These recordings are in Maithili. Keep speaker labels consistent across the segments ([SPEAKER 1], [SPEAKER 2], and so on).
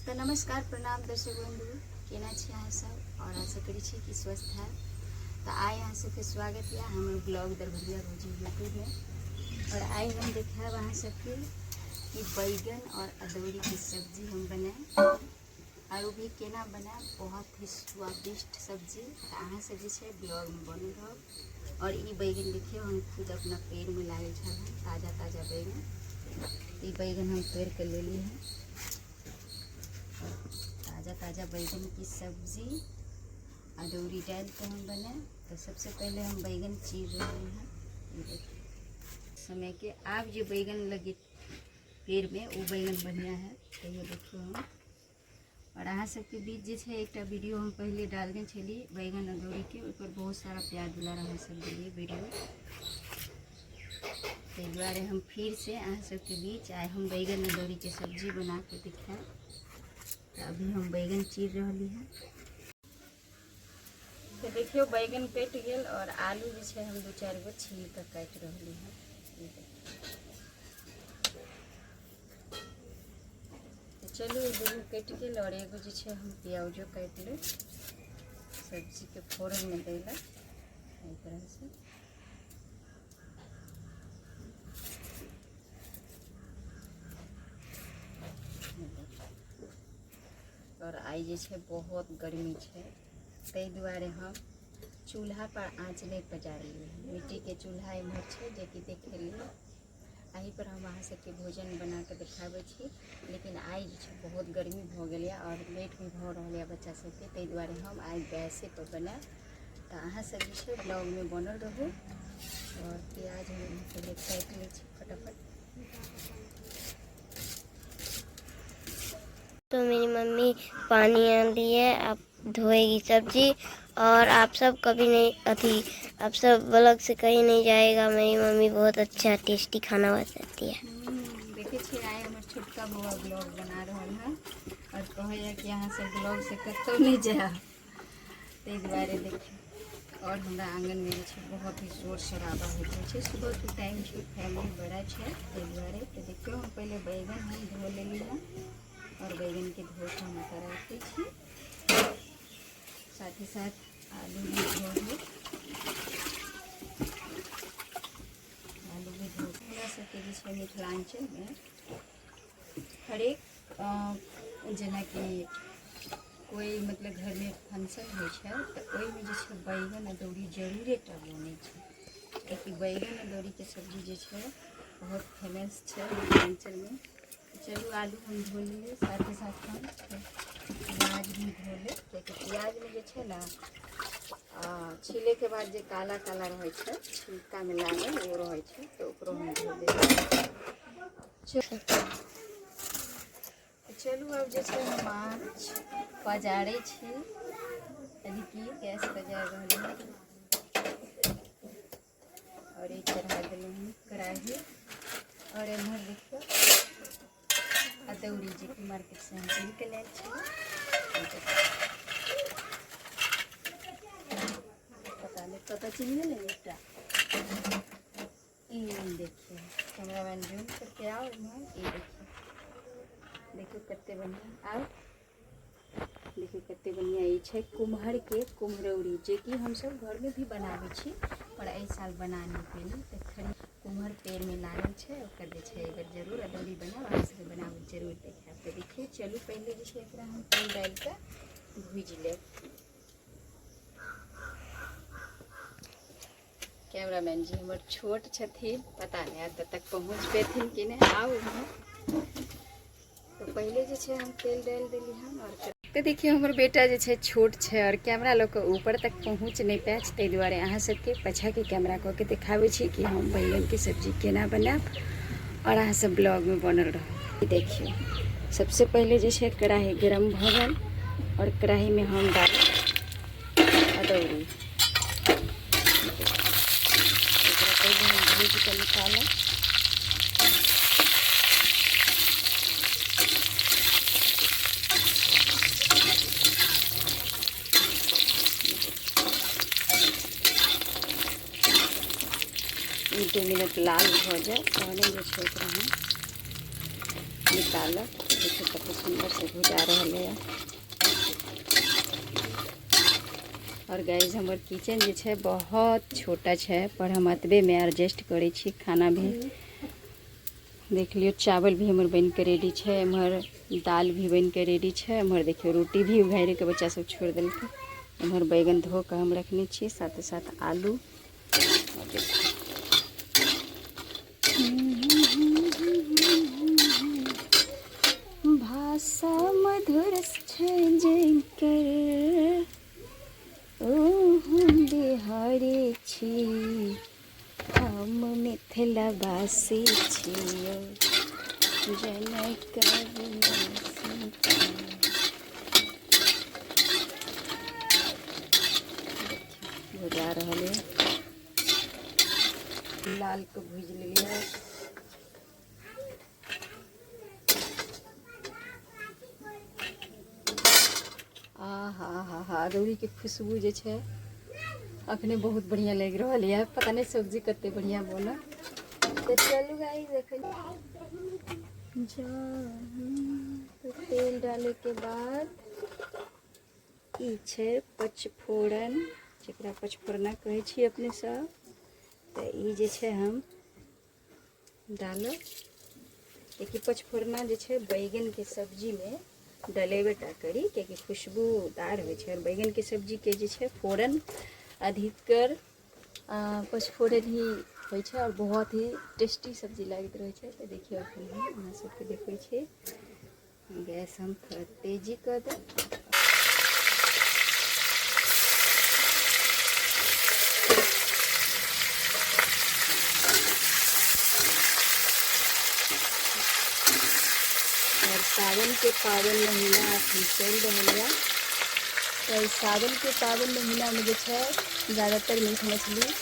[SPEAKER 1] तऽ नमस्कार प्रणाम दर्शक बंधु, केना छी अहाँ सब? और आशा करै छी कि स्वस्थ है। तऽ आइ अहाँ सबके स्वागत यऽ हमर ब्लॉग दरभंगिया भौजी यूट्यूबमे। और आइ हम देखायब अहाँ सबके कि बैगन और अदौरी के सब्जी हम बनायब, और वो भी केना बनायब, बहुत ही स्वादिष्ट सब्जी। तऽ अहाँ सब जे छै ब्लॉगमे बनल रहब। और ई बैगन देखियौ, हम खुद अपना पेड़मे लागल छल हँ, ताजा ताजा बैगन। ई बैगन हम तोड़ि कऽ लेली हँ। ताज़ा ताज़ा बैगन की सब्जी अदौरी डाल के हम बनाए। तो सबसे पहले हम बैगन चीर रहे हैं। ये देखिए समय के आब जो बैगन लगे पेड़ में वो बैगन बढ़िया है। तो ये देखिए हम और अहाँ सबके बीच जे छै एकटा वीडियो हम पहले डालने छली बैगन अदौरी के, ओहि पर बहुत सारा प्यार दुलार अहाँ सब देलियै वीडियो, ताहि दुआरे हम फिर से अहाँ सबके बीच आइ हम बैगन अदौरी के सब्जी बना के दिखायब। तो अभी हम बैगन चीर रहली हँ। तो देखियौ बैगन कटि गेल और आलू जे छै हम 2-4 गो छील कऽ काटि रहली हँ। तो चलू दुनू कटि गेल और एगो जे छै हम प्याजो काटि लेब सब्जीके फोरनमे दै लए एहि तरहसँ। और आइ जे छै बहुत गर्मी छै, ताहि दुआरे हम चूल्हा पर आँच नहि पजारलियै। मिट्टीके चूल्हा एम्हर छै जेकि देखेलियै, एहि पर हम अहाँ सबके भोजन बना कऽ देखाबै छी। लेकिन आइ जे छै बहुत गर्मी भऽ गेल यऽ और लेट भी भऽ रहल यऽ बच्चा सबके, ताहि दुआरे हम आइ गैसे पर बनायब। तऽ अहाँ सब जे छै ब्लॉगमे बनल रहू। और प्याज हम पहिले काटि लै छी फटाफट।
[SPEAKER 2] तो मेरी मम्मी पानी आन रही है, आप धोएगी सब्जी। और आप सब कभी नहीं अथी, आप सब ब्लॉग से कहीं नहीं जाएगा। मेरी मम्मी बहुत अच्छा टेस्टी खाना बनाती है।
[SPEAKER 1] देखे छियै आइ हमर छोटका बौआ ब्लॉग बना रहल है और कहैया कि अहाँ सब ब्लॉग से कतहु नहीं जायब, ताहि दुआरे देखियौ। और हमरा आंगनमे जे छै बहुत ही शोर शराबा होइत रहै छै, सुबहके टाइम छै, फैमिली बड़ा छै, ताहि दुआरे। तऽ देखियौ हम पहिले बैगन हम धो लेली हँ और बैगनके धो कऽ हम एतऽ राखि दै छी। साथ ही साथ आलू भी धो लेब, आलू भी धो। हमरा सबके जे छै मिथिलाञ्चलमे हरेक जेनाकि कोइ मतलब घरमे फंक्शन होइ छै तऽ ओहिमे जे छै बैगन अदौरी जरूरे टा बनै छै, कियाकि बैगन अदौरीके सब्जी जे छै बहुत फेमस छै मिथिलाञ्चलमे। चलू आलू हम धो लेलियै, साथ ही साथ हम प्याज भी धो लेब, कियाकि प्याजमे जे छै ने छीलैके बाद जे काला काला रहै छै छिलकामे लागल ओ रहै छै, तऽ ओकरो हम धो लेब। चलू आब जे छै हम आँच पजारै छी, यानी कि गैस पजार रहल हँ। और ई चढ़ा देलहुँ हँ कढ़ाही। और एम्हर देखियौ अदौरी जे कि मार्केट से हम कीन के लायल छलहुँ। पता नहि कतऽ चलि गेलै एकटा। ई देखियौ कैमरामैन जूम करके आओ इम्हर। ई देखियौ, देखियौ कते बढ़िआँ, आउ देखियौ कते बढ़िआँ ई छै कुम्हरके कुम्हरौरी, जेकि हमसब घरमे भी बनाबै छी, पर एहि साल बना नहि पेली। तऽ खरी कुम्हर पेड़मे लागल छै, ओकर जे छै एहि बेर जरूर अदौरी बनायब, अहाँ सबके बनाबऽ जरूर देखायब। तऽ देखियौ चलू पहिले जे छै एकरा हम तेल डालिकऽ भुजि लेब। कैमरामैन जी हमर छोट छथिन, पता नहि एतऽ तक पहुँच पेथिन कि नहि। आउ इम्हर। तऽ पहिले जे छै हम तेल डालि देली हन। और तऽ देखियौ हमर बेटा जे छै छोट छै और कैमरा लऽ कऽ ऊपर तक पहुँच नहि पायत, ताहि दुआरे अहाँ सबके पाछाँके कैमरा कऽ के देखाबै छी कि हम बैगनके सब्जी केना बनायब, और अहाँ सब ब्लॉगमे बनल रहब। देखियौ सबसे पहिले जे छै कढ़ाही गरम भऽ गेल और कढ़ाहीमे हम डालब अदौरी। एकरा पहिले हम भूजि कऽ निकालब। 2 मिनट लाल भऽ जाय तहने जे छै ओकरा हम निकालब। देखियौ कते सुन्दर से भुजा रहल है। और गाइस हमर किचन जे छै बहुत छोटा छै, पर हम एतबे में एडजस्ट करै छी खाना भी। देख लियौ चावल भी हमर बनि के रेडी छै, एम्हर दालि भी बनि के रेडी छै, एम्हर देखियौ रोटी भी उघारि के बच्चा सब छोड़ि देलकै। एम्हर बैगन धो के हम रखने छी, साथे साथ आलू। भाषा मधुर छै जेकर ओ हम बिहारी छी, हम मिथिलावासी छियौ, जनक वासी छी। भुजा रहल है, लाल के भुजि लेलियै। आ हा हा हा, अदौरी के खुशबू जे छै अखने बहुत बढ़िया लागि रहल यऽ। पता नहीं सब्जी कते बढ़िया बनत। तो चलू गाइस अखन तो तेल डाले के बाद ई छै पचफोरन, जकरा पचफोरना कहै छी अपने सब। तऽ ई जे छै हम डालब, कियाकि पचफोरना जे छै बैगन के सब्जी में डलेबे टा करी, कियाकि खुशबूदार होइ छै। और बैगन के सब्जी के जे छै फोरन अधिकतर पचफोरन ही होइ छै और बहुत ही टेस्टी सब्जी लागैत रहै छै। तऽ देखियौ अखन हम अहाँ सबके देखबै छी। गैस हम थोड़ा तेजी कऽ देब। और सावन के पावन महीना अखन चलि रहल यऽ, तऽ सावन के पावन महीना में जे छै ज़्यादातर मीट मछली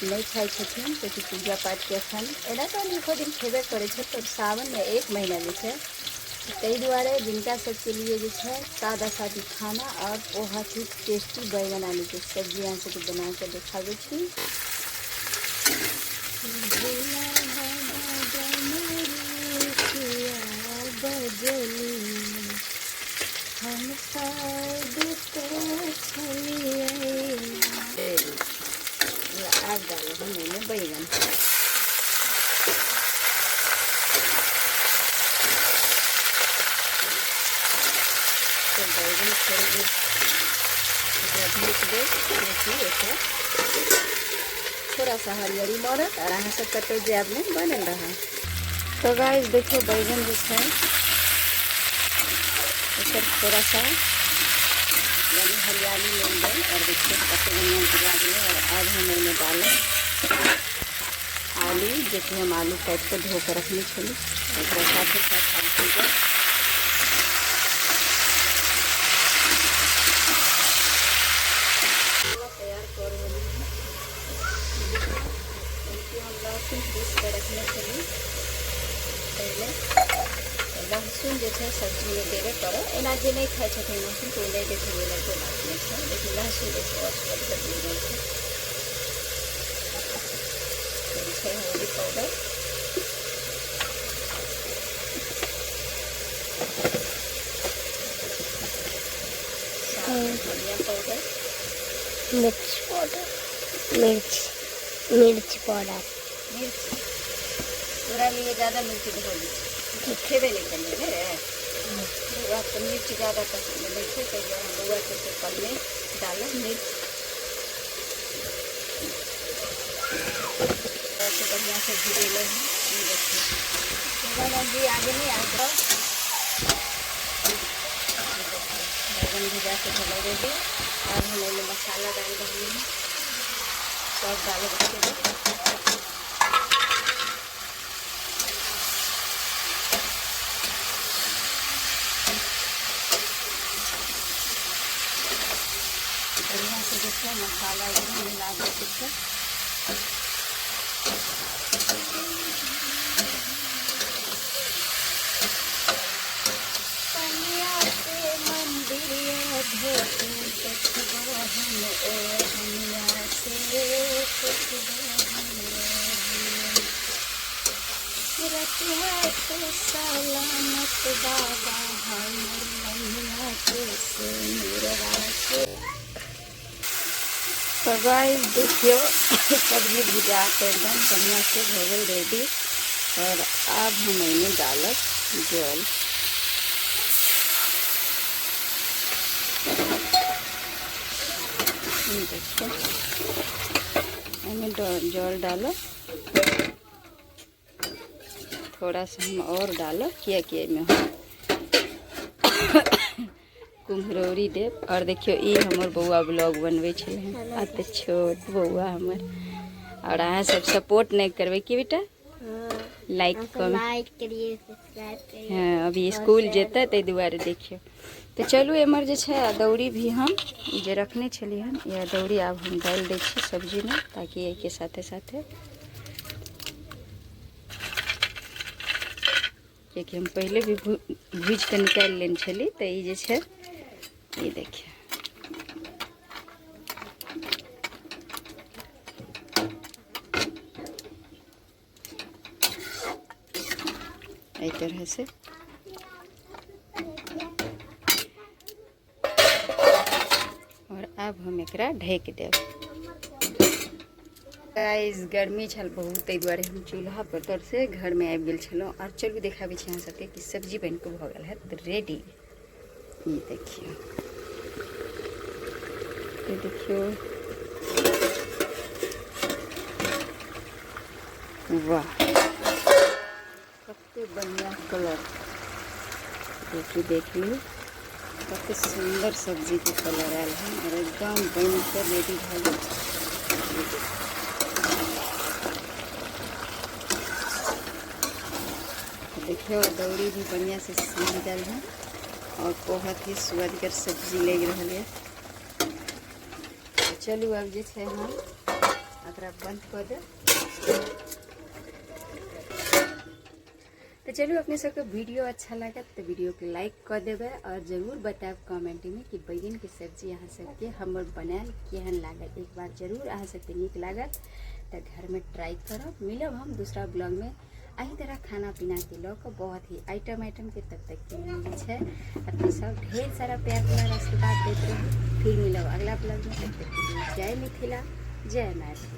[SPEAKER 1] नहीं खाइ छथिन, कियाकि पूजा पाठ के अखन एना तऽ अनेको दिन खेबे करै छै, पर सावन में एक महीना जे छै, ताहि दुआरे जिनका सबके लिए जे छै सादा सादी खाना और बहुत ही टेस्टी बैगन आलू के सब्जी अहाँ सबके बना के देखाबै छी। हम आब डालब हम एहिमे बैगन। तो बैगन थोड़ी देर ओकरा ढकि देब, कियाकि ओकरा थोड़ा सा हरियरी मरत और अहाँ सब कतौ जायब नहि, बनल रहत। तो गाइस देखियौ बैगन जे छै एकर थोड़ा सा यानी हरियाली मिल गेल और देखियौ कते बढ़िआँ भुजा गेलै। और आब हम एहिमे डालब आलू, जेकि हम आलू काटि कऽ धो कऽ रखने छलहुँ, ओकरा साथे साथ हम भूजब। तैयार कऽ रहली हँ। हम लहसुन पीस कऽ रखने छली पहिले, लहसुन जे छै सब्जीमे देबे करब। एना जे नहि खाइ छथिन लहसुन तऽ ओ नहि देथिन, ओहि लए कोइ बात नहि छै, लेकिन लहसुन जे छै आओर स्वदगर मिल जाइ छै। ई छै हल्दी पाउडर, धनिया पाउडर,
[SPEAKER 2] मिर्च पाउडर, मिर्च, मिर्च पाउडर,
[SPEAKER 1] मिर्च। तोरा लिए ज़्यादा मिर्च धोली खेबे नहीं करिए ने रे। बौआ के मिर्च ज़्यादा पसंद नहीं है, ताहि दुआरे हम बौआ के कल में डालब मिर्च। बढ़िया से भुजेलहुँ हँ। जी आगे नहीं आगे बैगन भुजा के भेलै रेडी। और हम एहिमे मसाला डालि रहली हँ, सब डालब। बढ़िया से जे छै मसाला एकदम मिला दैके छै। पनिया से मंदिरिया धोके पोछबो हम ओढ़निया से, पोछबो हम ओढ़निया। सूरत है तो सलामत बाबा हमर मनिया के सिनुरवा के। तो गाइस देखियो, सब्जी भुजा के एकदम बढ़िया से भऽ गेल रेडी और आब हम एहिमे डालब जल। देखियो, एहिमे जल डालब, थोड़ा सा हम और डालब, कियाकि एहिमे हम कुम्हरौरी देब। और देखियो, ई हमर बौआ ब्लॉग बनबै छलै हँ, एते छोट बौआ हमर। और अहाँ सब सपोर्ट नहि करबै की बेटा? लाइक कमेंट
[SPEAKER 2] लाइक करिए, सब्सक्राइब करिए।
[SPEAKER 1] हँ, अभी स्कूल जेतै ताहि दुआरे। देखियौ, तऽ चलू, एम्हर जे छै अदौरी भी हम जे रखने छलियै हन, ई अदौरी आब हम डालि दै छी सब्जीमे, ताकि एहिके साथे साथे, कियाकि हम पहिले भी भूजि कऽ निकालि लेने छली। तऽ ई जे छै, ई देखियौ, एहि तरह से। और आब हम एकरा ढकि देब। गाइस, गर्मी छल बहुत, ताहि दुआरे हम चूल्हा पर तर से घरमे आबि गेल छलहुँ। और चलू, देखाबै छी अहाँ सबके कि सब्जी बनि कऽ भऽ गेल है रेडी। ई देखियौ, ई देखियौ, वाह, कते बढ़िया कलर! देखिए, देख लियौ, कते सुन्दर सब्जीके कलर आयल हन और एकदम बनि कऽ रेडी भऽ गेल। ई देखियौ। देखियौ, अदौरी भी बढ़िया से सीझ गेल है और बहुत ही सुअदगर सब्जी लागि रहल यऽ। तऽ चलू, आब जे छै हम एकरा बंद कऽ देब। तऽ चलू, अपने सबके वीडियो अच्छा लागत तऽ वीडियो के लाइक कऽ देबै और जरूर बतायब कमेंटमे कि बैगनके सब्जी अहाँ सबके हमर बनायल केहन लागल। एक बार जरूर अहाँ सबके नीक लागत तऽ घरमे ट्राई करब। मिलब हम दूसरा ब्लॉगमे एही तरह खाना पीनाके लऽ कऽ बहुत ही आइटम आइटमके। तब तक के लिए जे छै अपने सब ढेर सारा प्यार दुलार आशीर्वाद दैत रहू। फिर मिलब अगला ब्लॉगमे, तब तक के लिए जय मिथिला, जय मैथिली।